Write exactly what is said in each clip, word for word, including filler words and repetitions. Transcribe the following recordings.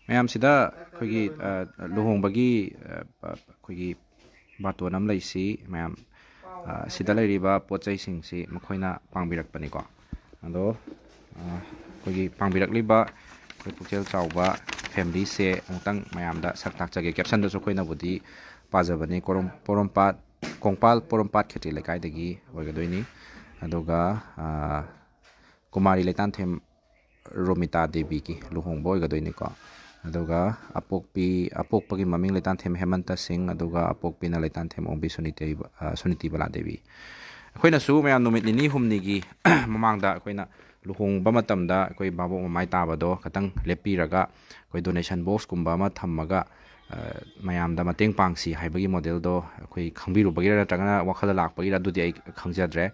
ꯃꯌꯥꯝꯁꯤꯗ ꯑꯩꯈꯣꯏꯒꯤ, ꯑ, ꯂꯨꯍꯣꯡꯕꯒꯤ, ꯑ, ꯑ, ꯑꯩꯈꯣꯏꯒꯤ ꯕꯥꯇꯣꯟ ꯑꯃ ꯂꯩꯁꯤ ꯃꯌꯥꯝ꯫ ꯑ, ꯁꯤꯗ ꯂꯩꯔꯤꯕ ꯄꯣꯠ ꯆꯩꯁꯤꯡꯁꯤ ꯃꯈꯣꯏꯅ ꯄꯥꯡꯕꯤꯔꯛꯄꯅꯤꯀꯣ꯫ ꯑꯗꯣ, ꯑ, ꯑꯩꯈꯣꯏꯒꯤ ꯄꯥꯡꯕꯤꯔꯛꯂꯤꯕ ꯑꯩꯈꯣꯏ ꯄꯨꯛꯆꯦꯜ ꯆꯥꯎꯕ ꯐꯦꯃꯤꯂꯤꯁꯦ ꯑꯃꯨꯛꯇꯪ ꯃꯌꯥꯝꯗ ꯁꯛ ꯇꯥꯛꯆꯒꯦ꯫ ꯀꯦꯞꯁꯟꯗꯁꯨ ꯑꯩꯈꯣꯏꯅꯕꯨꯗꯤ ꯄꯥꯖꯕꯅꯤ꯫ ꯀꯣꯔꯣꯝ-, ꯄꯣꯔꯣꯝꯄꯥꯠ, ꯀꯣꯡꯄꯥꯜ ꯄꯣꯔꯣꯝꯄꯥꯠ ꯈꯦꯇ꯭ꯔꯤ ꯂꯩꯀꯥꯏꯗꯒꯤ ꯑꯣꯏꯒꯗꯣꯏꯅꯤ꯫ ꯑꯗꯨꯒ, ꯑ, ꯀꯨꯃꯥꯔꯤ ꯂꯩꯇꯥꯟꯊꯦꯝ ꯔꯣꯃꯤꯇꯥ ꯗꯦꯕꯤꯒꯤ ꯂꯨꯍꯣꯡꯕ ꯑꯣꯏꯒꯗꯣꯏꯅꯤꯀꯣ꯫ ꯑꯗꯨꯒ ꯑꯄꯣꯛꯄꯤ, ꯑꯄꯣꯛꯄꯒꯤ ꯃꯃꯤꯡ ꯂꯩꯇꯥꯟꯊꯦꯝ ꯍꯦꯃꯟꯇ ꯁꯤꯡ, ꯑꯗꯨꯒ ꯑꯄꯣꯛꯄꯤꯅ ꯂꯩꯇꯥꯟꯊꯦꯝ ꯑꯣꯡꯕꯤ ꯁꯨꯅꯤꯇꯤ-, ꯑ, ꯁꯨꯅꯤꯇꯤꯕꯂꯥ ꯗꯦꯕꯤ꯫ ꯑꯩꯈꯣꯏꯅꯁꯨ ꯃꯌꯥꯝ ꯅꯨꯃꯤꯠ ꯅꯤꯅꯤ ꯍꯨꯝꯅꯤꯒꯤ ꯃꯃꯥꯡꯗ ꯑꯩꯈꯣꯏꯅ ꯂꯨꯍꯣꯡꯕ ꯃꯇꯝꯗ ꯑꯩꯈꯣꯏ ꯚꯥꯕꯣꯛ ꯃꯃꯥꯏ ꯇꯥꯕꯗꯣ ꯈꯇꯪ ꯂꯦꯞꯄꯤꯔꯒ ꯑꯩꯈꯣꯏ donation boxꯀꯨꯝꯕ ꯑꯃ ꯊꯝꯃꯒ, ꯑ, ꯃꯌꯥꯝꯗ ꯃꯇꯦꯡ ꯄꯥꯡꯁꯤ ꯍꯥꯏꯕꯒꯤ modelꯗꯣ ꯑꯩꯈꯣꯏ ꯈꯪꯕꯤꯔꯨꯕꯒꯤꯔ ꯅꯠꯇ꯭ꯔꯒꯅ ꯋꯥꯈꯜꯗ ꯂꯥꯛꯄꯒꯤꯔ ꯑꯗꯨꯗꯤ ꯑꯩ ꯈꯪꯖꯗ꯭ꯔꯦ꯫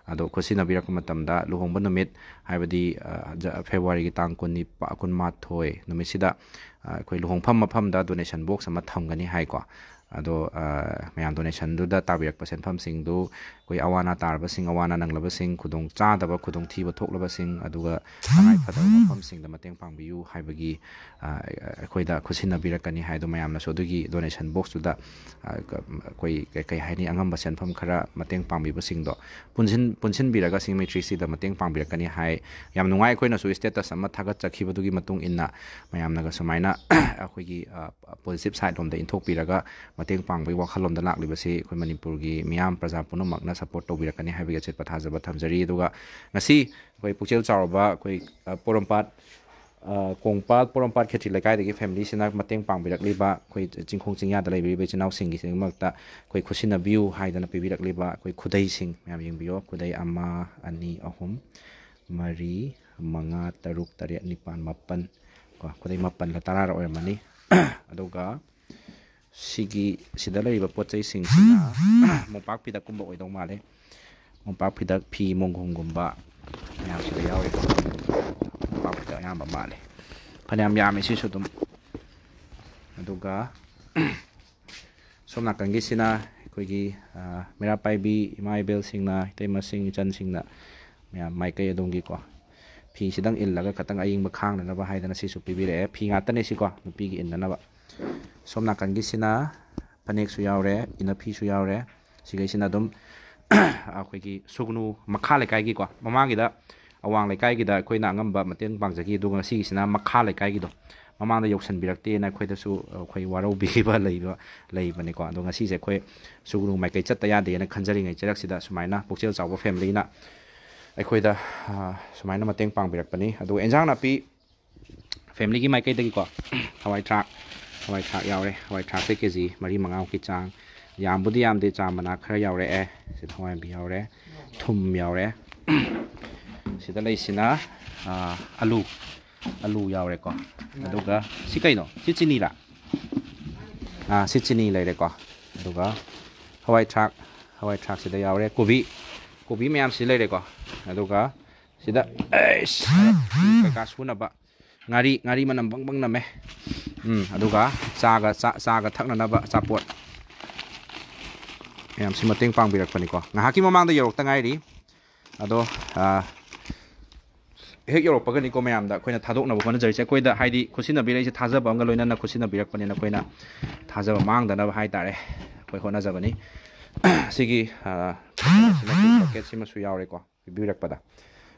ꯑꯗꯣ ꯈꯨꯠꯁꯤꯟꯅꯕꯤꯔꯛꯄ ꯃꯇꯝꯗ ꯂꯨꯍꯣꯡꯕ ꯅꯨꯃꯤꯠ, ꯍꯥꯏꯕꯗꯤ, ꯑ, ꯖ-, ꯐꯦꯕ꯭ꯔꯨꯋꯥꯔꯤꯒꯤ ꯇꯥꯡ ꯀꯨꯟꯅꯤꯄꯥ-, ꯀꯨꯟꯃꯥꯊꯣꯏ ꯅꯨꯃꯤꯠꯁꯤꯗ, ꯑ, ꯑꯩꯈꯣꯏ ꯂꯨꯍꯣꯡꯐꯝ ꯃꯐꯝꯗ donation box ꯑꯃ ꯊꯝꯒꯅꯤ ꯍꯥꯏꯀꯣ꯫ ꯑꯗꯣ, ꯑ, ꯃꯌꯥꯝ donationꯗꯨꯗ ꯇꯥꯕꯤꯔꯛꯄ ꯁꯦꯟꯐꯝꯁꯤꯡꯗꯨ ꯑꯩꯈꯣꯏ ꯑꯋꯥ ꯑꯅꯥ ꯇꯥꯔꯕꯁꯤꯡ, ꯑꯋꯥ ꯑꯅꯥ ꯅꯪꯂꯕꯁꯤꯡ, ꯈꯨꯗꯣꯡ ꯆꯥꯗꯕ, ꯈꯨꯗꯣꯡꯊꯤꯕ ꯊꯣꯛꯂꯕꯁꯤꯡ, ꯑꯗꯨꯒ ꯇꯉꯥꯏ ꯐꯗꯕ ꯃꯐꯝꯁꯤꯡꯗ ꯃꯇꯦꯡ ꯄꯥꯡꯕꯤꯌꯨ ꯍꯥꯏꯕꯒꯤ, ꯑ, ꯑꯩꯈꯣꯏꯗ ꯈꯨꯠꯁꯤꯟꯅꯕꯤꯔꯛꯀꯅꯤ ꯍꯥꯏꯗꯣ ꯃꯌꯥꯝꯅꯁꯨ ꯑꯗꯨꯒꯤ donation boxꯇꯨꯗ, ꯑ, ꯀ-, ꯑꯩꯈꯣꯏ ꯀꯩ, ꯀꯩ ꯍꯥꯏꯅꯤ, ꯑꯉꯝꯕ ꯁꯦꯟꯐꯝ ꯈꯔ ꯃꯇꯦꯡ ꯄꯥꯡꯕꯤꯕꯁꯤꯡꯗꯣ ꯄꯨꯟꯁꯤꯟ-, ꯄꯨꯟꯁꯤꯟꯕꯤꯔꯒ ꯁꯤꯡꯃꯩ ꯊ꯭ꯔꯤ ꯁꯤꯗ ꯃꯇꯦꯡ ꯄꯥꯡꯕꯤꯔꯛꯀꯅꯤ ꯍꯥꯏ꯫ ꯌꯥꯝ ꯅꯨꯡꯉꯥꯏ꯫ ꯑꯩꯈꯣꯏꯅꯁꯨ status ꯑꯃ ꯊꯥꯒꯠꯆꯈꯤꯕꯗꯨꯒꯤ ꯃꯇꯨꯡ ꯏꯟꯅ ꯃꯌꯥꯝꯅꯒ ꯁꯨꯃꯥꯏꯅ ꯑꯩꯈꯣꯏꯒꯤ, ꯑ, positive sideꯂꯣꯝꯗ ꯏꯟꯊꯣꯛꯄꯤꯔꯒ ꯃꯇꯦꯡ ꯄꯥꯡꯕꯒꯤ ꯋꯥꯈꯜꯂꯣꯝꯗ ꯂꯥꯛꯂꯤꯕꯁꯤ ꯑꯩꯈꯣꯏ ꯃꯅꯤꯄꯨꯔꯒꯤ ꯃꯤꯌꯥꯝ ꯄ꯭ꯔꯖꯥ ꯄꯨꯝꯅꯃꯛꯅ support ꯇꯧꯕꯤꯔꯛꯀꯅꯤ ꯍꯥꯏꯕꯒꯤ ꯑꯆꯦꯠꯄ ꯊꯥꯖꯕ ꯊꯝꯖꯔꯤ꯫ ꯑꯗꯨꯒ ꯉꯁꯤ ꯑꯩꯈꯣꯏ ꯄꯨꯛꯆꯦꯜ ꯆꯥꯎꯔꯕ ꯑꯩꯈꯣꯏ, ꯑ, ꯄꯣꯔꯣꯝꯄꯥꯠ, ꯑ, ꯀꯣꯡꯄꯥꯜ ꯄꯣꯔꯣꯝꯄꯥꯠ ꯈꯦꯇ꯭ꯔꯤ ꯂꯩꯀꯥꯏꯗꯒꯤ familyꯁꯤꯅ ꯃꯇꯦꯡ ꯄꯥꯡꯕꯤꯔꯛꯂꯤꯕ ꯑꯩꯈꯣꯏ ꯆꯤꯡꯈꯣꯡ ꯆꯤꯡꯌꯥꯗ ꯂꯩꯕꯤꯔꯤꯕ ꯏꯆꯤꯟ ꯏꯅꯥꯎꯁꯤꯡꯒꯤꯗꯃꯛꯇ ꯑꯩꯈꯣꯏ ꯈꯨꯠꯁꯤꯟꯅꯕꯤꯌꯨ ꯍꯥꯏꯗꯅ ꯄꯤꯕꯤꯔꯛꯂꯤꯕ ꯑꯩꯈꯣꯏ ꯈꯨꯗꯩꯁꯤꯡ ꯃꯌꯥꯝ ꯌꯦꯡꯕꯤꯌꯣ꯫ ꯈꯨꯗꯩ ꯑꯃ, ꯑꯅꯤ, ꯑꯍꯨꯝ, ꯃꯔꯤ, ꯃꯉꯥ, ꯇꯔꯨꯛ, ꯇꯔꯦꯠ, ꯅꯤꯄꯥꯜ, ꯃꯥꯄꯜ ꯀꯣ, ꯈꯨꯗꯩ ꯃꯥꯄꯜꯂ ꯇꯔꯥꯔ ꯑꯣꯏꯔꯝꯃꯅꯤ꯫ ꯑꯗꯨꯒ ꯁꯤꯒꯤ, ꯁꯤꯗ ꯂꯩꯔꯤꯕ ꯄꯣꯠ ꯆꯩꯁꯤꯡꯁꯤꯅ ꯃꯣꯝꯄꯥꯛ ꯐꯤꯗꯛꯀꯨꯝꯕ ꯑꯣꯏꯗꯧ ꯃꯥꯜꯂꯦ꯫ ꯃꯣꯝꯄꯥꯛ ꯐꯤꯗꯛ, ꯐꯤ ꯃꯣꯟꯈꯨꯝꯒꯨꯝꯕ ꯃꯌꯥꯝꯁꯤꯗ ꯌꯥꯎꯔꯤꯕ ꯃꯣꯝꯄꯥꯛ ꯐꯤꯗꯛ ꯑꯌꯥꯝꯕ ꯃꯥꯜꯂꯦ꯫ ꯐꯅꯌꯥꯝ ꯌꯥꯝꯃꯦ ꯁꯤꯁꯨ ꯑꯗꯨꯝ꯫ ꯑꯗꯨꯒ ꯁꯣꯝ ꯅꯥꯀꯟꯒꯤꯁꯤꯅ ꯑꯩꯈꯣꯏꯒꯤ, ꯑ, ꯃꯩꯔꯥ ꯄꯥꯏꯕꯤ ꯏꯃꯥ ꯏꯕꯦꯜꯁꯤꯡꯅ, ꯏꯇꯩꯃꯁꯤꯡ, ꯏꯆꯟꯁꯤꯡꯅ ꯃꯌꯥꯝ ꯃꯥꯏꯀꯩ ꯑꯗꯣꯝꯒꯤꯀꯣ ꯐꯤꯁꯤꯗꯪ ꯏꯜꯂꯒ ꯈꯇꯪ ꯑꯏꯪꯕ ꯈꯥꯡꯅꯅꯕ ꯍꯥꯏꯗꯅ ꯁꯤꯁꯨ ꯄꯤꯕꯤꯔꯛꯑꯦ꯫ ꯐꯤ ꯉꯥꯛꯇꯅꯦ ꯁꯤꯀꯣ, ꯅꯨꯄꯤꯒꯤ ꯏꯟꯅꯅꯕ꯫ ꯁꯣꯝ ꯅꯥꯀꯟꯒꯤꯁꯤꯅ ꯐꯅꯦꯛꯁꯨ ꯌꯥꯎꯔꯦ, ꯏꯅꯐꯤꯁꯨ ꯌꯥꯎꯔꯦ꯫ ꯁꯤꯈꯩꯁꯤꯅ ꯑꯗꯨꯝ ꯑꯩꯈꯣꯏꯒꯤ ꯁꯨꯒꯅꯨ ꯃꯈꯥ ꯂꯩꯀꯥꯏꯒꯤꯀꯣ, ꯃꯃꯥꯡꯒꯤꯗ ꯑꯋꯥꯡ ꯂꯩꯀꯥꯏꯒꯤꯗ ꯑꯩꯈꯣꯏꯅ ꯑꯉꯝꯕ ꯃꯇꯦꯡ ꯄꯥꯡꯖꯈꯤ, ꯑꯗꯨꯒ ꯉꯁꯤꯒꯤꯁꯤꯅ ꯃꯈꯥ ꯂꯩꯀꯥꯏꯒꯤꯗꯣ, ꯃꯃꯥꯡꯗ ꯌꯧꯁꯟꯕꯤꯔꯛꯇꯦꯅ ꯑꯩꯈꯣꯏꯗꯁꯨ ꯑꯩꯈꯣꯏ ꯋꯥꯔꯧꯕꯤꯈꯤꯕ ꯂꯩꯕ ꯂꯩꯕꯅꯤꯀꯣ꯫ ꯑꯗꯣ ꯉꯁꯤꯁꯦ ꯑꯩꯈꯣꯏ ꯁꯨꯒꯅꯨ ꯃꯥꯏꯀꯩ ꯆꯠꯇ ꯌꯥꯗꯦꯅ ꯈꯟꯖꯔꯤꯉꯩ ꯆꯩꯔꯛꯁꯤꯗ ꯁꯨꯃꯥꯏꯅ ꯄꯨꯛꯆꯦꯜ ꯆꯥꯎꯕ ꯐꯦꯃꯤꯂꯤꯅ ꯑꯩꯈꯣꯏꯗ ꯑ, ꯁꯨꯃꯥꯏꯅ ꯃꯇꯦꯡ ꯄꯥꯡꯕꯤꯔꯛꯄꯅꯤ꯫ ꯑꯗꯨꯒ ꯏꯟꯖꯥꯡ ꯅꯥꯄꯤ ꯐꯦꯃꯤꯂꯤꯒꯤ ꯃꯥꯏꯀꯩꯗꯒꯤꯀꯣ, ꯍꯋꯥꯏ ꯊ꯭ꯔꯥꯛ, ꯍꯋꯥꯏ ꯊ꯭ꯔꯥꯛ ꯌꯥꯎꯔꯦ꯫ ꯍꯋꯥꯏ ꯊ꯭ꯔꯥꯛꯁꯦ ꯀꯦ ꯖꯤ ꯃꯔꯤ ꯃꯉꯥꯃꯨꯛꯀꯤ ꯆꯥꯡ, ꯌꯥꯝꯕꯨꯗꯤ ꯌꯥꯝꯗꯦ, ꯆꯥ ꯃꯅꯥ ꯈꯔ ꯌꯥꯎꯔꯛꯑꯦ꯫ ꯁꯤꯗ ꯍꯋꯥꯏꯟꯕꯤ ꯌꯥꯎꯔꯦ, ꯊꯨꯝ ꯌꯥꯎꯔꯦ꯫ ꯁꯤꯗ ꯂꯩꯁꯤꯅ ꯑ, ꯑꯂꯨ, ꯑꯂꯨ ꯌꯥꯎꯔꯦꯀꯣ꯫ ꯑꯗꯨꯒ ꯁꯤ ꯀꯩꯅꯣ? ꯁꯤ ꯆꯤꯅꯤꯔꯥ? ꯑꯥ, ꯁꯤ ꯆꯤꯅꯤ ꯂꯩꯔꯦꯀꯣ꯫ ꯑꯗꯨꯒ ꯍꯋꯥꯏ ꯊ꯭ꯔꯥꯛ, ꯍꯋꯥꯏ ꯊ꯭ꯔꯥꯛꯁꯤꯗ ꯌꯥꯎꯔꯦ꯫ ꯀꯣꯕꯤ, ꯀꯣꯕꯤ ꯃꯌꯥꯝꯁꯤ ꯂꯩꯔꯦꯀꯣ꯫ ꯑꯗꯨꯒ ꯁꯤꯗ ꯑꯩꯁ, ꯀꯩꯀꯥ ꯁꯨꯅꯕ ꯉꯥꯔꯤ, ꯉꯥꯔꯤ ꯃꯅꯝ ꯕꯪ ꯕꯪ ꯅꯝꯃꯦ꯫ ꯎꯝ, ꯑꯗꯨꯒ ꯆꯥꯒ, ꯆꯥ-, ꯆꯥꯒ ꯊꯛꯅꯅꯕ ꯑꯆꯥꯄꯣꯠ ꯃꯌꯥꯝꯁꯤ ꯃꯇꯦꯡ ꯄꯥꯡꯕꯤꯔꯛꯄꯅꯤꯀꯣ꯫ ꯉꯥꯏꯍꯥꯛꯀꯤ ꯃꯃꯥꯡꯗ ꯌꯧꯔꯛꯇ ꯉꯥꯏꯔꯤ꯫ ꯑꯗꯣ ꯑ, ꯍꯦꯛ ꯌꯧꯔꯛꯄꯒꯅꯤꯀꯣ ꯃꯌꯥꯝꯗ ꯑꯩꯈꯣꯏꯅ ꯊꯥꯗꯣꯛꯅꯕ ꯍꯣꯠꯅꯖꯔꯤꯁꯦ꯫ ꯑꯩꯈꯣꯏꯗ ꯍꯥꯏꯗꯤ ꯈꯨꯠꯁꯤꯟꯅꯕꯤꯔꯛꯏꯁꯦ ꯊꯥꯖꯕ ꯑꯃꯒ ꯂꯣꯏꯅꯅ ꯈꯨꯠꯁꯤꯟꯅꯕꯤꯔꯛꯄꯅꯤꯅ ꯑꯩꯈꯣꯏꯅ ꯊꯥꯖꯕ ꯃꯥꯡꯗꯅꯕ ꯍꯥꯏꯇꯥꯔꯦ, ꯑꯩꯈꯣꯏ ꯍꯣꯠꯅꯖꯕꯅꯤ꯫ ꯁꯤꯒꯤ ꯕꯛꯀꯦꯠꯁꯤꯃꯁꯨ ꯌꯥꯎꯔꯦꯀꯣ ꯄꯤꯕꯤꯔꯛꯄꯗ꯫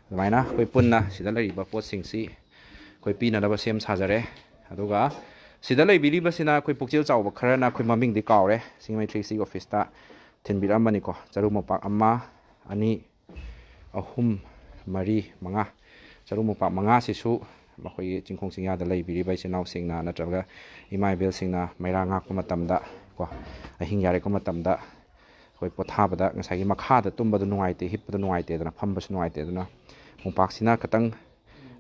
ꯑꯗꯨꯃꯥꯏꯅ ꯑꯩꯈꯣꯏ ꯄꯨꯟꯅ ꯁꯤꯗ ꯂꯩꯔꯤꯕ ꯄꯣꯠꯁꯤꯡꯁꯤ ꯑꯩꯈꯣꯏ ꯄꯤꯅꯅꯕ ꯁꯦꯝ ꯁꯥꯖꯔꯦ꯫ ꯑꯗꯨꯒ ꯁꯤꯗ ꯂꯩꯕꯤꯔꯤꯕꯁꯤꯅ ꯑꯩꯈꯣꯏ ꯄꯨꯛꯆꯦꯜ ꯆꯥꯎꯕ ꯈꯔꯅ, ꯑꯩꯈꯣꯏ ꯃꯃꯤꯡꯗꯤ ꯀꯥꯎꯔꯦ, ꯁꯤꯡꯖꯃꯩ ꯊ꯭ꯔꯤ ꯁꯤ ꯑꯣꯐꯤꯁꯇ ꯊꯤꯟꯕꯤꯔꯛꯑꯝꯕꯅꯤꯀꯣ꯫ ꯆꯔꯨ ꯃꯄꯥꯛ ꯑꯃ, ꯑꯅꯤ, ꯑꯍꯨꯝ, ꯃꯔꯤ, ꯃꯉꯥ, ꯆꯔꯨ ꯃꯄꯥꯛ ꯃꯉꯥꯁꯤꯁꯨ ꯃꯈꯣꯏꯒꯤ ꯆꯤꯡꯈꯣꯡ ꯆꯤꯡꯌꯥꯗ ꯂꯩꯕꯤꯔꯤꯕ ꯏꯆꯤꯜ ꯏꯅꯥꯎꯁꯤꯡꯅ ꯅꯠꯇ꯭ꯔꯒ ꯏꯃꯥ ꯏꯕꯦꯜꯁꯤꯡꯅ ꯃꯩꯔꯥ ꯉꯥꯛꯄ ꯃꯇꯝꯗ ꯀꯣ, ꯑꯍꯤꯡ ꯌꯥꯔꯦꯛꯄ ꯃꯇꯝꯗ ꯑꯩꯈꯣꯏ ꯄꯣꯊꯥꯕꯗ ꯉꯁꯥꯏꯒꯤ ꯃꯈꯥꯗ ꯇꯨꯝꯕꯗꯣ ꯅꯨꯡꯉꯥꯏꯇꯦ, ꯍꯤꯞꯄꯗꯣ ꯅꯨꯡꯉꯥꯏꯇꯦ, ꯑꯗꯨꯅ ꯐꯝꯕꯁꯨ ꯅꯨꯡꯉꯥꯏꯇꯦ, ꯑꯗꯨꯅ ꯃꯣꯝꯄꯥꯛꯁꯤꯅ ꯈꯤꯇꯪ,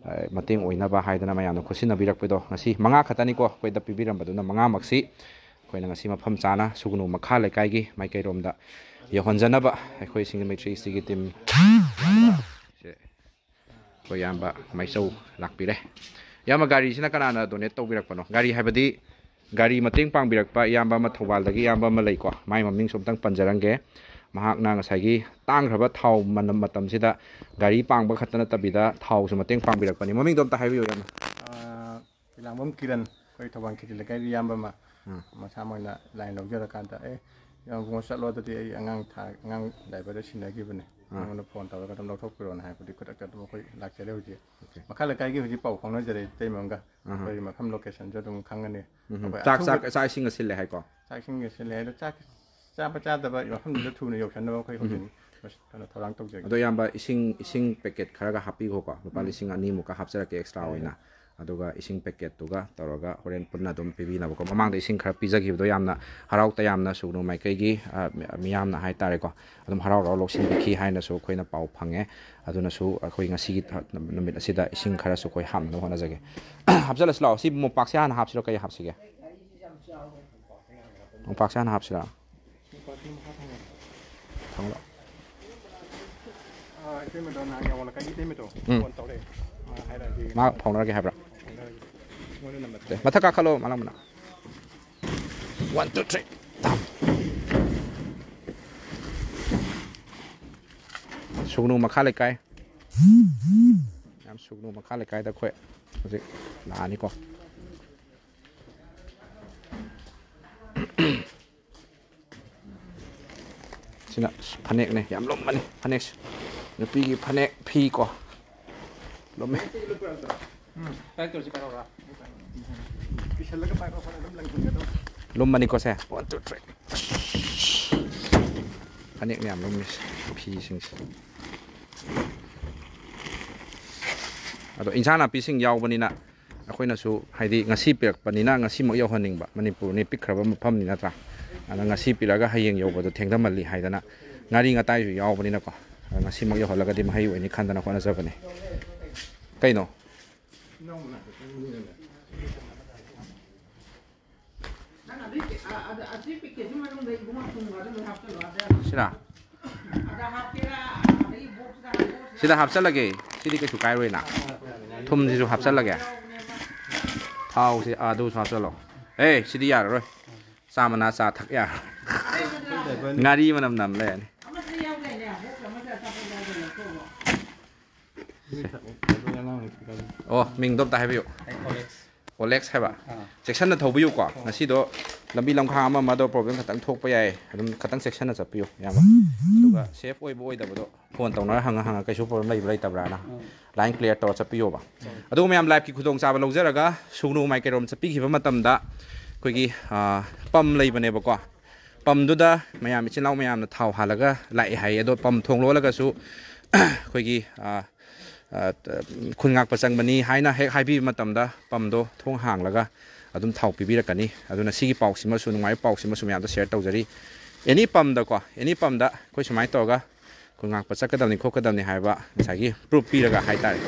ꯑ, ꯃꯇꯦꯡ ꯑꯣꯏꯅꯕ ꯍꯥꯏꯗꯅ ꯃꯌꯥꯝꯅ ꯈꯨꯠꯁꯤꯟꯅꯕꯤꯔꯛꯄꯗꯣ, ꯉꯁꯤ ꯃꯉꯥ ꯈꯛꯇꯅꯤꯀꯣ ꯑꯩꯈꯣꯏꯗ ꯄꯤꯕꯤꯔꯝꯕꯗꯨꯅ, ꯃꯉꯥꯃꯛꯁꯤ ꯑꯩꯈꯣꯏꯅ ꯉꯁꯤ ꯃꯐꯝ ꯆꯥꯅ ꯁꯨꯒꯅꯨ ꯃꯈꯥ ꯂꯩꯀꯥꯏꯒꯤ ꯃꯥꯏꯀꯩꯔꯣꯝꯗ ꯌꯧꯍꯟꯖꯅꯕ ꯑꯩꯈꯣꯏ ꯁꯤꯡꯖꯃꯩ ꯊ꯭ꯔꯤ ꯁꯤꯒꯤ ꯇꯤꯝ, ꯑꯩꯈꯣꯏ ꯏꯌꯥꯝꯕ ꯃꯥꯏꯆꯧ ꯂꯥꯛꯄꯤꯔꯦ꯫ ꯏꯌꯥꯝꯕ, ꯒꯥꯔꯤꯁꯤꯅ ꯀꯅꯥꯅ ꯗꯣꯅꯦꯠ ꯇꯧꯕꯤꯔꯛꯄꯅꯣ? ꯒꯥꯔꯤ ꯍꯥꯏꯕꯗꯤ ꯒꯥꯔꯤ ꯃꯇꯦꯡ ꯄꯥꯡꯕꯤꯔꯛꯄ ꯏꯌꯥꯝꯕ ꯑꯃ, ꯊꯧꯕꯥꯜꯗꯒꯤ ꯏꯌꯥꯝꯕ ꯑꯃ ꯂꯩꯀꯣ, ꯃꯥꯏ ꯃꯃꯤꯡꯁꯨ ꯑꯝꯇꯪ ꯄꯟꯖꯔꯝꯒꯦ꯫ ꯃꯍꯥꯛꯅ ꯉꯁꯥꯏꯒꯤ ꯇꯥꯡꯈ꯭ꯔꯕ ꯊꯥꯎ ꯃꯅꯝ ꯃꯇꯝꯁꯤꯗ ꯒꯥꯔꯤ ꯄꯥꯡꯕ ꯈꯛꯇ ꯅꯠꯇꯕꯤꯗ ꯊꯥꯎꯁꯨ ꯃꯇꯦꯡ ꯄꯥꯡꯕꯤꯔꯛꯄꯅꯤ꯫ ꯃꯃꯤꯡꯗꯣ ꯑꯝꯇ ꯍꯥꯏꯕꯤꯌꯨ, ꯌꯥꯝꯅ꯫ ꯑꯥ, ꯐꯤꯂꯥꯡꯕꯝ ꯀꯤꯔꯟ, ꯑꯩꯈꯣꯏ ꯊꯧꯕꯥꯜ ꯈꯦꯇ꯭ꯔꯤ ꯂꯩꯀꯥꯏꯒꯤ ꯏꯌꯥꯝꯕ ꯑꯃ ꯎꯝ꯫ ꯃꯁꯥ ꯃꯣꯏꯅ ꯂꯥꯏꯟ ꯂꯧꯖꯔꯀꯥꯟꯗ, "ꯑꯦ, ꯏꯕꯨꯡꯉꯣ, ꯆꯠꯂꯣ, ꯑꯗꯨꯗꯤ ꯑꯩ ꯑꯉꯥꯡ ꯊꯥ-, ꯑꯉꯥꯡ ꯗ꯭ꯔꯥꯏꯚꯔꯗ ꯁꯤꯟꯅꯈꯤꯕꯅꯦ, ꯑꯥ꯫ ꯅꯉꯣꯟꯗ ꯐꯣꯟ ꯇꯧꯔꯒ ꯑꯗꯨꯝ ꯂꯧꯊꯣꯛꯄꯤꯔꯣꯅ" ꯍꯥꯏꯕꯗꯤ ꯈꯨꯗꯛꯇ ꯑꯗꯨꯝ ꯑꯩꯈꯣꯏ ꯂꯥꯛꯆꯔꯦ ꯍꯧꯖꯤꯛ꯫ ꯑꯣꯀꯦ꯫ ꯃꯈꯥ ꯂꯩꯀꯥꯏꯒꯤ ꯍꯧꯖꯤꯛ ꯄꯥꯎ ꯐꯥꯎꯅꯖꯔꯦ ꯏꯇꯩꯃ ꯑꯃꯒ꯫ ꯑꯍꯥ꯫ ꯑꯩꯈꯣꯏꯒꯤ ꯃꯐꯝ ꯂꯣꯀꯦꯁꯟꯁꯨ ꯑꯗꯨꯝ ꯈꯪꯉꯅꯤ꯫ ꯎꯝ꯫ ꯑꯩꯈꯣꯏ ꯆꯥꯛ, ꯑꯊꯨꯕ ꯆꯥꯛ, ꯆꯥꯛ ꯏꯁꯤꯡꯒ ꯁꯤꯜꯂꯦ ꯍꯥꯏꯀꯣ? ꯆꯥꯛ ꯏꯁꯤꯡꯒ ꯁꯤꯜꯂꯦ꯫ ꯑꯗꯣ ꯆꯥꯛ ꯆꯥꯕ ꯆꯥꯗꯕ ꯃꯐꯝꯗꯨꯗ ꯊꯨꯅ ꯌꯧꯁꯟꯅꯕ ꯑꯩꯈꯣꯏ ꯎꯝ꯫ ꯍꯧꯖꯤꯛ ꯀꯩꯅꯣ ꯊꯧꯔꯥꯡ ꯇꯧꯖꯒꯦ꯫ ꯑꯗꯣ ꯏꯌꯥꯝꯕ, ꯏꯁꯤꯡ, ꯏꯁꯤꯡ ꯄꯦꯀꯦꯠ ꯈꯔꯒ ꯍꯥꯞꯄꯤꯈꯣꯀꯣ, ꯂꯨꯄꯥ ꯎꯝ꯫ ꯂꯤꯁꯤꯡ ꯑꯅꯤꯃꯨꯛꯀ ꯍꯥꯞꯆꯔꯛꯀꯦ ꯑꯦꯛꯁꯇ꯭ꯔꯥ ꯌꯥꯏ, ꯑꯣꯏꯅ꯫ ꯌꯥꯏ꯫ ꯑꯗꯨꯒ ꯏꯁꯤꯡ ꯄꯦꯀꯦꯠꯇꯨꯒ ꯇꯧꯔꯒ ꯍꯣꯔꯦꯟ ꯄꯨꯟꯅ ꯑꯗꯨꯝ ꯄꯤꯕꯤꯅꯕꯀꯣ꯫ ꯃꯃꯥꯡꯗ ꯏꯁꯤꯡ ꯈꯔ ꯄꯤꯖꯈꯤꯕꯗꯣ ꯌꯥꯝꯅ ꯍꯔꯥꯎ ꯇꯌꯥꯝꯅ ꯁꯨꯒꯅꯨ ꯃꯥꯏꯀꯩꯒꯤ, ꯑ, ꯃꯤ-, ꯃꯤꯌꯥꯝꯅ ꯍꯥꯏꯇꯥꯔꯦꯀꯣ, ꯑꯗꯨꯝ ꯍꯔꯥꯎ ꯍꯔꯥꯎ ꯂꯧꯁꯤꯟꯕꯤꯈꯤ ꯍꯥꯏꯅꯁꯨ ꯑꯩꯈꯣꯏꯅ ꯄꯥꯎ ꯐꯪꯉꯦ꯫ ꯑꯗꯨꯅꯁꯨ ꯑꯩꯈꯣꯏ ꯉꯁꯤꯒꯤ ꯊ-, ꯅꯨꯃꯤꯠ ꯑꯁꯤꯗ ꯏꯁꯤꯡ ꯈꯔꯁꯨ ꯑꯩꯈꯣꯏ ꯍꯥꯞꯅꯕ ꯍꯣꯠꯅꯖꯒꯦ꯫ ꯍꯥꯞꯆꯜꯂꯁꯤ ꯂꯥꯛꯑꯣ꯫ ꯁꯤ ꯃꯣꯝꯄꯥꯛꯁꯦ ꯍꯥꯟꯅ ꯍꯥꯞꯁꯤꯔꯣ, ꯀꯩ ꯍꯥꯞꯁꯤꯒꯦ? ꯃꯣꯝꯄꯥꯛꯁꯦ ꯍꯥꯟꯅ ꯍꯥꯞꯁꯤꯔꯥ? ꯊꯝꯃꯣ꯫ ꯑꯥ, ꯏꯇꯩꯃꯗꯣ, ꯅꯍꯥꯟ ꯌꯥꯋꯥ ꯂꯩꯀꯥꯏꯒꯤ ꯏꯇꯩꯃꯗꯣ ꯎꯝ꯫ ꯐꯣꯟ ꯇꯧꯔꯛꯑꯦ꯫ ꯃꯥ ꯍꯥꯏꯔꯛꯑꯒꯦ꯫ ꯃꯥ ꯐꯥꯎꯅꯔꯒꯦ ꯍꯥꯏꯕ꯭ꯔꯥ? ꯐꯥꯎꯅꯔꯒꯦ꯫ ꯃꯣꯏꯅ ꯅꯝꯕꯔ ꯁꯦ, ꯊꯥꯔꯛꯑꯦ꯫ ꯃꯊꯛ ꯀꯥꯈꯠꯂꯣ, ꯃꯥꯂꯪꯕꯅ꯫ One, two, three꯫ ꯁꯨꯒꯅꯨ ꯃꯈꯥ ꯂꯩꯀꯥꯏ꯫ ꯌꯥꯝ ꯁꯨꯒꯅꯨ ꯃꯈꯥ ꯂꯩꯀꯥꯏꯗ ꯑꯩꯈꯣꯏ ꯍꯧꯖꯤꯛ ꯂꯥꯛꯑꯅꯤꯀꯣ꯫ ꯁꯤꯅ ꯐꯅꯦꯛꯅꯦ, ꯌꯥꯝ ꯂꯨꯝꯕꯅꯤ ꯐꯅꯦꯛꯁꯦ꯫ ꯅꯨꯄꯤꯒꯤ ꯐꯅꯦꯛ ꯐꯤ ꯀꯣ, ꯂꯨꯝꯃꯤ꯫ ꯎꯝ, ꯄꯥꯏꯔꯛꯇꯧꯔꯁꯤ ꯄꯥꯏꯔꯛꯑꯣꯔꯥ? ꯀꯤꯁꯜꯂꯒ ꯄꯥꯏꯔꯛꯑꯣ, ꯐꯅꯦꯛ ꯑꯗꯨꯝ ꯂꯪꯁꯤꯟꯒꯗꯧꯅꯤ꯫ ꯂꯨꯝꯕꯅꯤꯀꯣ ꯁꯦ꯫ One, two, three꯫ ꯐꯅꯦꯛꯅꯦ ꯌꯥꯝ ꯂꯨꯝꯃꯤꯁꯦ, ꯐꯤꯁꯤꯡꯁꯦ꯫ ꯑꯗꯣ ꯏꯟꯁꯥꯡ ꯅꯥꯄꯤꯁꯤꯡ ꯌꯥꯎꯕꯅꯤꯅ ꯑꯩꯈꯣꯏꯅꯁꯨ, ꯍꯥꯏꯗꯤ, ꯉꯁꯤ ꯄꯤꯔꯛꯄꯅꯤꯅ ꯉꯁꯤꯃꯛ ꯌꯧꯍꯟꯅꯤꯡꯕ꯫ ꯃꯅꯤꯄꯨꯔꯅꯤ ꯄꯤꯛꯈ꯭ꯔꯕ ꯃꯐꯝꯅꯤ, ꯅꯠꯇ꯭ꯔꯥ? ꯑꯗ ꯉꯁꯤ ꯄꯤꯔꯛꯑꯒ ꯍꯌꯦꯡ ꯌꯧꯕꯗꯣ ꯊꯦꯡꯊꯃꯜꯂꯤ ꯍꯥꯏꯗꯅ ꯉꯥꯔꯤ ꯉꯇꯥꯏꯁꯨ ꯌꯥꯎꯕꯅꯤꯅꯀꯣ꯫ ꯑꯗ ꯉꯁꯤꯃꯛ ꯌꯧꯍꯜꯂꯒꯗꯤ ꯃꯍꯩ ꯑꯣꯏꯅꯤ ꯈꯟꯗꯅ ꯍꯣꯠꯅꯖꯕꯅꯤ꯫ ꯀꯩꯅꯣ? ꯁꯤꯔꯥ? ꯁꯤꯗ ꯍꯥꯞꯆꯜꯂꯒꯦ꯫ ꯁꯤꯗꯤ ꯀꯩꯁꯨ ꯀꯥꯏꯔꯣꯏꯅ꯫ ꯊꯨꯝꯁꯤꯁꯨ ꯍꯥꯞꯆꯜꯂꯒꯦ꯫ ꯊꯥꯎꯁꯤ ꯑꯗꯨꯁꯨ ꯍꯥꯞꯆꯜꯂꯣ꯫ ꯑꯦ, ꯁꯤꯗꯤ ꯌꯥꯔꯔꯣꯏ꯫ ꯆꯥ ꯃꯅꯥ ꯆꯥ ꯊꯛ ꯌꯥꯔꯔꯣꯏ꯫ ꯉꯥꯔꯤ ꯃꯅꯝ ꯅꯝ ꯂꯩꯔꯅꯤ꯫ ꯑꯣ, ꯃꯤꯡꯗꯣ ꯑꯝꯇ ꯍꯥꯏꯕꯤꯌꯨ꯫ ꯑꯣꯂꯦꯛꯁ ꯍꯥꯏꯕ꯫ ꯆꯦꯛꯁꯤꯟꯅ ꯊꯧꯕꯤꯌꯨꯀꯣ꯫ ꯉꯁꯤꯗꯣ ꯂꯝꯕꯤ ꯂꯝꯈꯥꯡ ꯑꯃ ꯑꯃꯗꯣ ꯄ꯭ꯔꯣꯕ꯭ꯂꯦꯝ ꯈꯤꯇꯪ ꯊꯣꯛꯄ ꯌꯥꯏ꯫ ꯑꯗꯨꯝ ꯈꯤꯇꯪ ꯆꯦꯛꯁꯤꯟꯅ ꯆꯠꯄꯤꯌꯨ, ꯏꯌꯥꯝꯕ꯫ ꯑꯗꯨꯒ ꯁꯦꯐ ꯑꯣꯏꯕ ꯑꯣꯏꯗꯕꯗꯣ ꯐꯣꯟ ꯇꯧꯅꯔ ꯍꯪꯉ ꯍꯪꯉ, ꯀꯩꯁꯨ ꯄ꯭ꯔꯣꯕ꯭ꯂꯦꯝ ꯂꯩꯕ꯭ꯔꯥ ꯂꯩꯇꯕ꯭ꯔꯥꯅ ꯂꯥꯏꯟ ꯀ꯭ꯂꯤꯌꯥꯔ ꯇꯧꯔ ꯆꯠꯄꯤꯌꯣꯕ꯫ ꯑꯗꯨꯒ ꯃꯌꯥꯝ ꯂꯥꯏꯐꯀꯤ ꯈꯨꯗꯣꯡꯆꯥꯕ ꯂꯧꯖꯔꯒ ꯁꯨꯒꯅꯨ ꯃꯥꯏꯀꯩꯔꯣꯝ ꯆꯠꯄꯤꯈꯤꯕ ꯃꯇꯝꯗ ꯑꯩꯈꯣꯏꯒꯤ, ꯑ, ꯄꯝ ꯂꯩꯕꯅꯦꯕꯀꯣ꯫ ꯄꯝꯗꯨꯗ ꯃꯌꯥꯝ, ꯏꯆꯤꯜ ꯏꯅꯥꯎ ꯃꯌꯥꯝꯅ ꯊꯥꯎ ꯍꯥꯜꯂꯒ ꯂꯥꯛꯑꯦ ꯍꯥꯏꯌꯦ꯫ ꯑꯗꯣ ꯄꯝ ꯊꯣꯡ ꯂꯣꯜꯂꯒꯁꯨ ꯑꯩꯈꯣꯏꯒꯤ, ꯑ, ꯑ, ꯈꯨꯟ ꯉꯥꯛꯄ ꯆꯪꯕꯅꯤ ꯍꯥꯏꯅ ꯍꯦꯛ ꯍꯥꯏꯕꯤꯕ ꯃꯇꯝꯗ ꯄꯝꯗꯣ ꯊꯣꯡ ꯍꯥꯡꯂꯒ ꯑꯗꯨꯝ ꯊꯥꯎ ꯄꯤꯕꯤꯔꯛꯀꯅꯤ꯫ ꯑꯗꯨꯅ ꯁꯤꯒꯤ ꯄꯥꯎꯁꯤꯃꯁꯨ, ꯅꯨꯡꯉꯥꯏꯕ ꯄꯥꯎꯁꯤꯃꯁꯨ ꯃꯌꯥꯝꯗ ꯁꯤꯌꯔ ꯇꯧꯖꯔꯤ꯫ ꯑꯦꯅꯤ ꯄꯝꯗꯀꯣ, ꯑꯦꯅꯤ ꯄꯝꯗ ꯑꯩꯈꯣꯏ ꯁꯨꯃꯥꯏꯅ ꯇꯧꯔꯒ ꯈꯨꯟ ꯉꯥꯛꯄ ꯆꯠꯀꯗꯕꯅꯤ ꯈꯣꯠꯀꯗꯕꯅꯤ ꯍꯥꯏꯕ ꯉꯁꯥꯏꯒꯤ ꯄ꯭ꯔꯨꯞ ꯄꯤꯔꯒ ꯍꯥꯏꯇꯥꯔꯦ꯫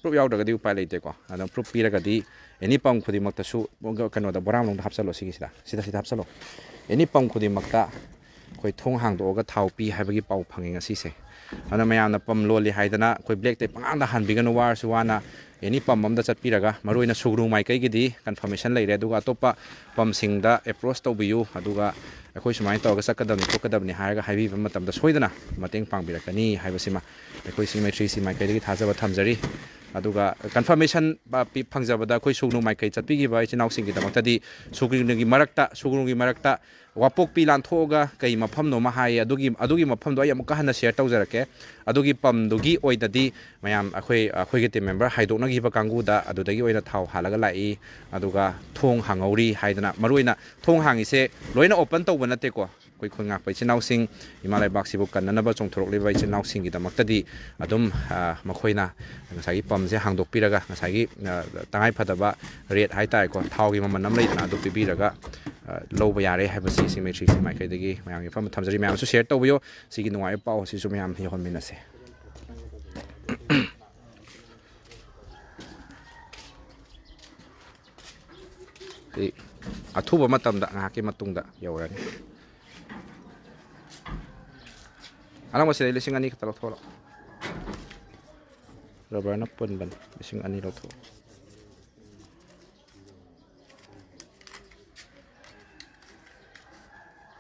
ꯄ꯭ꯔꯨꯞ ꯌꯥꯎꯗ꯭ꯔꯒꯗꯤ ꯎꯄꯥꯏ ꯂꯩꯇꯦꯀꯣ꯫ ꯑꯗꯣ ꯄ꯭ꯔꯨꯞ ꯄꯤꯔꯒꯗꯤ ꯑꯦꯅꯤ ꯄꯝ ꯈꯨꯗꯤꯡꯃꯛꯇꯁꯨ, ꯀꯩꯅꯣꯗ, ꯕꯣꯔꯥ ꯃꯅꯨꯡꯗ ꯍꯥꯞꯆꯜꯂꯣ, ꯁꯤꯒꯤꯁꯤꯗ, ꯁꯤꯗ, ꯁꯤꯗ ꯍꯥꯞꯆꯜꯂꯣ꯫ ꯑꯦꯅꯤ ꯄꯝ ꯈꯨꯗꯤꯡꯃꯛꯇ ꯑꯩꯈꯣꯏ ꯊꯣꯡ ꯍꯥꯡꯗꯣꯛꯑꯒ ꯊꯥꯎ ꯄꯤ ꯍꯥꯏꯕꯒꯤ ꯄꯥꯎ ꯐꯪꯉꯦ ꯉꯁꯤꯁꯦ꯫ ꯑꯗꯨꯅ ꯃꯌꯥꯝꯅ ꯄꯝ ꯂꯣꯜꯂꯤ ꯍꯥꯏꯗꯅ ꯑꯩꯈꯣꯏ ꯕ꯭ꯂꯦꯛꯇꯩ ꯄꯪꯍꯥꯡꯗ ꯍꯥꯟꯕꯤꯒꯅꯨ, ꯋꯥꯔꯁꯨ ꯋꯥꯅ ꯑꯦꯅꯤ ꯄꯝ ꯑꯝꯗ ꯆꯠꯄꯤꯔꯒ, ꯃꯔꯨꯑꯣꯏꯅ ꯁꯨꯒꯅꯨ ꯃꯥꯏꯀꯩꯒꯤꯗꯤ ꯀꯟꯐꯔꯃꯦꯁꯟ ꯂꯩꯔꯦ, ꯑꯗꯨꯒ ꯑꯇꯣꯞꯄ ꯄꯝꯁꯤꯡꯗ ꯑꯦꯄ꯭ꯔꯣꯁ ꯇꯧꯕꯤꯌꯨ, ꯑꯗꯨꯒ ꯑꯩꯈꯣꯏ ꯁꯨꯃꯥꯏꯅ ꯇꯧꯔꯒ ꯆꯠꯀꯗꯕꯅꯤ ꯈꯣꯠꯀꯗꯕꯅꯤ ꯍꯥꯏꯔꯒ ꯍꯥꯏꯕꯤꯕ ꯃꯇꯝꯗ ꯁꯣꯏꯗꯅ ꯃꯇꯦꯡ ꯄꯥꯡꯕꯤꯔꯛꯀꯅꯤ ꯍꯥꯏꯕꯁꯤꯃ ꯑꯩꯈꯣꯏ ꯁꯤ ꯃꯩꯇ꯭ꯔꯤꯁꯤ ꯃꯥꯏꯀꯩꯗꯒꯤ ꯊꯥꯖꯕ ꯊꯝꯖꯔꯤ꯫ ꯑꯗꯨꯒ ꯀꯟꯐꯔꯃꯦꯁꯟ, ꯑ, ꯄꯤ-, ꯐꯪꯖꯕꯗ ꯑꯩꯈꯣꯏ ꯁꯨꯒꯅꯨ ꯃꯥꯏꯀꯩ ꯆꯠꯄꯤꯈꯤꯕ ꯏꯆꯤꯟ ꯏꯅꯥꯎꯁꯤꯡꯒꯤꯗꯃꯛꯇꯗꯤ ꯁꯨꯒꯅꯨꯒꯤ ꯃꯔꯛꯇ, ꯁꯨꯒꯅꯨꯒꯤ ꯃꯔꯛꯇ ꯋꯥꯄꯣꯛꯄꯤ ꯂꯥꯟꯊꯣꯛꯑꯒ ꯀꯩ ꯃꯐꯝꯅꯣ ꯑꯃ ꯍꯥꯏꯌꯦ, ꯑꯗꯨꯒꯤ, ꯑꯗꯨꯒꯤ ꯃꯐꯝꯗꯣ ꯑꯩ ꯑꯃꯨꯛꯀ ꯍꯟꯅ ꯁꯤꯌꯔ ꯇꯧꯖꯔꯛꯀꯦ꯫ ꯑꯗꯨꯒꯤ ꯄꯝꯗꯨꯒꯤ ꯑꯣꯏꯅꯗꯤ ꯃꯌꯥꯝ ꯑꯩꯈꯣꯏ, ꯑꯩꯈꯣꯏꯒꯤ ꯇꯤꯝ ꯃꯦꯝꯕꯔ ꯍꯥꯏꯗꯣꯛꯅꯈꯤꯕ ꯀꯥꯡꯕꯨꯗ ꯑꯗꯨꯗꯒꯤ ꯑꯣꯏꯅ ꯊꯥꯎ ꯍꯥꯜꯂꯒ ꯂꯥꯛꯏ, ꯑꯗꯨꯒ ꯊꯣꯡ ꯍꯥꯡꯍꯧꯔꯤ ꯍꯥꯏꯗꯅ, ꯃꯔꯨꯑꯣꯏꯅ ꯊꯣꯡ ꯍꯥꯡꯉꯤꯁꯦ ꯂꯣꯏꯅ ꯑꯣꯄꯟ ꯇꯧꯕ ꯅꯠꯇꯦꯀꯣ꯫ ꯑꯩꯈꯣꯏ ꯈꯨꯟ ꯉꯥꯛꯄ ꯏꯆꯤꯟ ꯏꯅꯥꯎꯁꯤꯡ, ꯏꯃꯥ ꯂꯩꯕꯥꯛꯁꯤꯕꯨ ꯀꯟꯅꯅꯕ ꯆꯣꯡꯊꯣꯔꯛꯂꯤꯕ ꯏꯆꯤꯟ ꯏꯅꯥꯎꯁꯤꯡꯒꯤꯗꯃꯛꯇꯗꯤ ꯑꯗꯨꯝ, ꯑ, ꯃꯈꯣꯏꯅ ꯉꯁꯥꯏꯒꯤ ꯄꯝꯁꯦ ꯍꯥꯡꯗꯣꯛꯄꯤꯔꯒ, ꯉꯁꯥꯏꯒꯤ, ꯑ, ꯇꯉꯥꯏ ꯐꯗꯕ ꯔꯦꯠ ꯍꯥꯏ ꯇꯥꯔꯦꯀꯣ, ꯊꯥꯎꯒꯤ ꯃꯃꯜ ꯑꯃ ꯂꯩꯗꯅ, ꯑꯗꯨ ꯄꯤꯕꯤꯔꯒ, ꯑ, ꯂꯧꯕ ꯌꯥꯔꯦ ꯍꯥꯏꯕꯁꯤ ꯁꯤ ꯃꯩꯇ꯭ꯔꯤꯁꯤ ꯃꯥꯏꯀꯩꯗꯒꯤ ꯃꯌꯥꯝꯒꯤ ꯃꯐꯝꯗ ꯊꯝꯖꯔꯤ꯫ ꯃꯌꯥꯝꯁꯨ ꯁꯤꯌꯔ ꯇꯧꯕꯤꯌꯨ꯫ ꯁꯤꯒꯤ ꯅꯨꯡꯉꯥꯏꯕ ꯄꯥꯎ ꯑꯁꯤꯁꯨ ꯃꯌꯥꯝ ꯌꯧꯍꯟꯃꯤꯟꯅꯁꯦ꯫ ꯁꯤ ꯑꯊꯨꯕ ꯃꯇꯝꯗ, ꯉꯥꯏꯍꯥꯛꯀꯤ ꯃꯇꯨꯡꯗ ꯌꯧꯔꯅꯤ꯫ ꯑꯅꯧꯕꯁꯤꯗꯩ ꯂꯤꯁꯤꯡ ꯑꯅꯤ ꯈꯛꯇ ꯂꯧꯊꯣꯛꯂꯣ꯫ ꯔꯕꯔꯅ ꯄꯨꯟꯕꯅꯤ, ꯂꯤꯁꯤꯡ ꯑꯅꯤ ꯂꯧꯊꯣꯛꯑꯣ꯫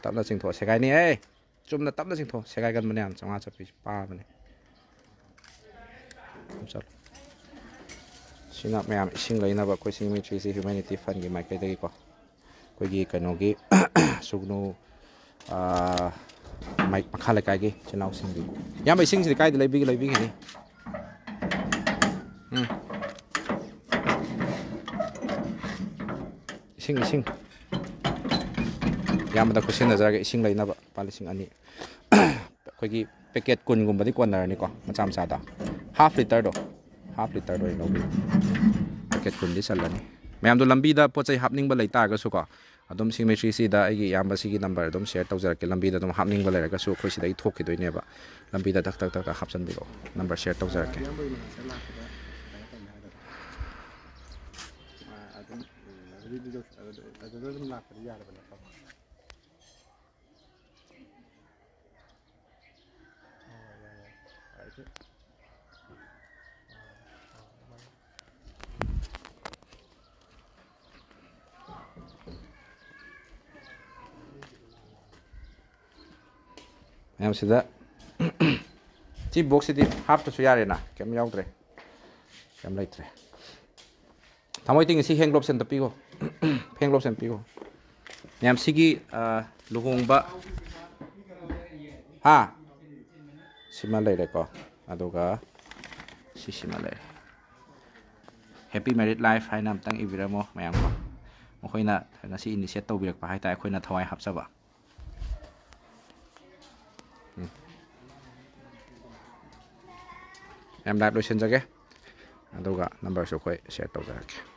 ꯇꯞꯅ ꯆꯤꯡꯊꯣꯛꯑꯣ, ꯁꯦꯒꯥꯏꯅꯤ꯫ ꯑꯦ, ꯆꯨꯝꯅ ꯇꯞꯅ ꯆꯤꯡꯊꯣꯛꯑꯣ, ꯁꯦꯒꯥꯏꯒꯟꯕꯅꯦ ꯌꯥꯝ꯫ ꯆꯥꯝꯃꯉꯥ ꯆꯠꯄꯤꯁꯦ ꯄꯥꯕꯅꯦ꯫ ꯆꯠꯂꯣ꯫ ꯁꯤꯅ ꯃꯌꯥꯝ ꯏꯁꯤꯡ ꯂꯩꯅꯕ ꯑꯩꯈꯣꯏ ꯁꯤꯡꯃꯩ ꯊ꯭ꯔꯤꯁꯤ ꯍ꯭ꯌꯨꯃꯦꯅꯤꯇꯤ ꯐꯟꯒꯤ ꯃꯥꯏꯀꯩꯗꯒꯤꯀꯣ, ꯑꯩꯈꯣꯏꯒꯤ ꯀꯩꯅꯣꯒꯤ ꯁꯨꯒꯅꯨ, ꯑꯥ, ꯃꯥꯏ-, ꯃꯈꯥ ꯂꯩꯀꯥꯏꯒꯤ ꯏꯆꯤꯟ ꯏꯅꯥꯎꯁꯤꯡꯒꯤ꯫ ꯏꯌꯥꯝꯕ, ꯏꯁꯤꯡꯁꯤꯗꯤ ꯀꯥꯏꯗ ꯂꯩꯕꯤꯒꯦ? ꯂꯩꯕꯤꯒꯅꯤ꯫ ꯎꯝ꯫ ꯏꯁꯤꯡ, ꯏꯁꯤꯡ꯫ ꯏꯌꯥꯝꯕꯗ ꯈꯨꯠꯁꯤꯟꯅꯖꯔꯒꯦ, ꯏꯁꯤꯡ ꯂꯩꯅꯕ ꯂꯨꯄꯥ ꯂꯤꯁꯤꯡ ꯑꯅꯤ꯫ ꯑꯩꯈꯣꯏꯒꯤ ꯄꯦꯀꯦꯠ ꯀꯨꯟꯒꯨꯝꯕꯗꯤ ꯀꯣꯟꯅꯔꯅꯤꯀꯣ, ꯃꯆꯥ ꯃꯆꯥꯗ꯫ ꯍꯥꯐ ꯂꯤꯇꯔꯗꯣ, ꯍꯥꯐ ꯂꯤꯇꯔꯗꯣ ꯑꯣꯏꯅ ꯂꯧꯕꯤꯌꯨ꯫ ꯄꯦꯀꯦꯠ ꯀꯨꯟꯗꯤ ꯆꯜꯂꯅꯤ꯫ ꯃꯌꯥꯝꯗꯣ ꯂꯝꯕꯤꯗ ꯄꯣꯠ ꯆꯩ ꯍꯥꯞꯅꯤꯡꯕ ꯂꯩ ꯇꯥꯔꯒꯁꯨꯀꯣ, ꯑꯗꯨꯝ ꯁꯤꯡꯃꯩ ꯊ꯭ꯔꯤꯁꯤꯗ ꯑꯩꯒꯤ ꯏꯌꯥꯝꯕꯁꯤꯒꯤ ꯅꯝꯕꯔ ꯑꯗꯨꯝ ꯁꯤꯌꯔ ꯇꯧꯖꯔꯛꯀꯦ꯫ ꯂꯝꯕꯤꯗ ꯑꯗꯨꯝ ꯍꯥꯞꯅꯤꯡꯕ ꯂꯩꯔꯒꯁꯨ ꯑꯩꯈꯣꯏ ꯁꯤꯗꯒꯤ ꯊꯣꯛꯈꯤꯗꯣꯏꯅꯦꯕ꯫ ꯂꯝꯕꯤꯗ ꯊꯛ ꯊꯛ ꯊꯛ ꯊꯛ ꯍꯥꯞꯆꯤꯟꯕꯤꯔꯛꯑꯣ꯫ ꯅꯝꯕꯔ ꯁꯤꯌꯔ ꯇꯧꯖꯔꯛꯀꯦ꯫ ꯏꯌꯥꯝꯕꯒꯤ ꯃꯅꯥꯛꯇ ꯂꯥꯛꯄꯗ ꯀꯩꯅꯣ ꯇꯧꯅꯤ ꯍꯥꯏꯒꯗ꯭ꯔꯥ? ꯑꯥ, ꯑꯗꯨꯝ, ꯎꯝ, ꯑꯗꯨꯗꯤ ꯌꯧ-, ꯑꯗꯨꯗ, ꯑꯗꯨꯗ ꯑꯗꯨꯝ ꯂꯥꯛꯄꯗꯤ ꯌꯥꯔꯕ ꯅꯠꯇ꯭ꯔꯣ? ꯑꯣ, ꯌꯥꯔꯦ, ꯌꯥꯔꯦ꯫ ꯌꯥꯔꯦ, ꯁꯤ꯫ ꯃꯌꯥꯝꯁꯤꯗ ꯁꯤ ꯕꯣꯛꯁꯁꯤꯗꯤ ꯍꯥꯞꯇ꯭ꯔꯁꯨ ꯌꯥꯔꯦꯅ, ꯀꯩꯝ ꯌꯥꯎꯗ꯭ꯔꯦ, ꯀꯩꯝ ꯂꯩꯇ꯭ꯔꯦ꯫ ꯊꯥꯡꯃꯩ ꯇꯤꯡ, ꯁꯤ ꯍꯦꯟ ꯒ꯭ꯂꯣꯞꯁ ꯑꯝꯇ ꯄꯤꯈꯣ꯫ ꯍꯦꯟ ꯒ꯭ꯂꯣꯞꯁ ꯑꯝꯇ ꯄꯤꯈꯣ꯫ ꯃꯌꯥꯝ ꯁꯤꯒꯤ, ꯑ, ꯂꯨꯍꯣꯡꯕ, ꯍꯥ? ꯁꯤꯃ ꯂꯩꯔꯦꯀꯣ, ꯑꯗꯨꯒ ꯁꯤꯁꯤꯃ ꯂꯩꯔꯦ꯫ Happy Married Life ꯍꯥꯏꯅ ꯑꯝꯇꯪ ꯏꯕꯤꯔꯝꯃꯣ ꯃꯌꯥꯝꯀꯣ꯫ ꯃꯈꯣꯏꯅ ꯉꯁꯤ initiate ꯇꯧꯕꯤꯔꯛꯄ ꯍꯥꯏꯇꯥꯔꯦ, ꯑꯩꯈꯣꯏꯅ ꯊꯋꯥꯏ ꯍꯥꯞꯆꯕ꯫ ꯎꯝ꯫ ꯌꯥꯝ live ꯂꯣꯏꯁꯤꯟꯖꯒꯦ, ꯑꯗꯨꯒ ꯅꯝꯕꯔꯁꯨ ꯑꯩꯈꯣꯏ ꯁꯤꯌꯔ ꯇꯧꯖꯔꯛꯀꯦ꯫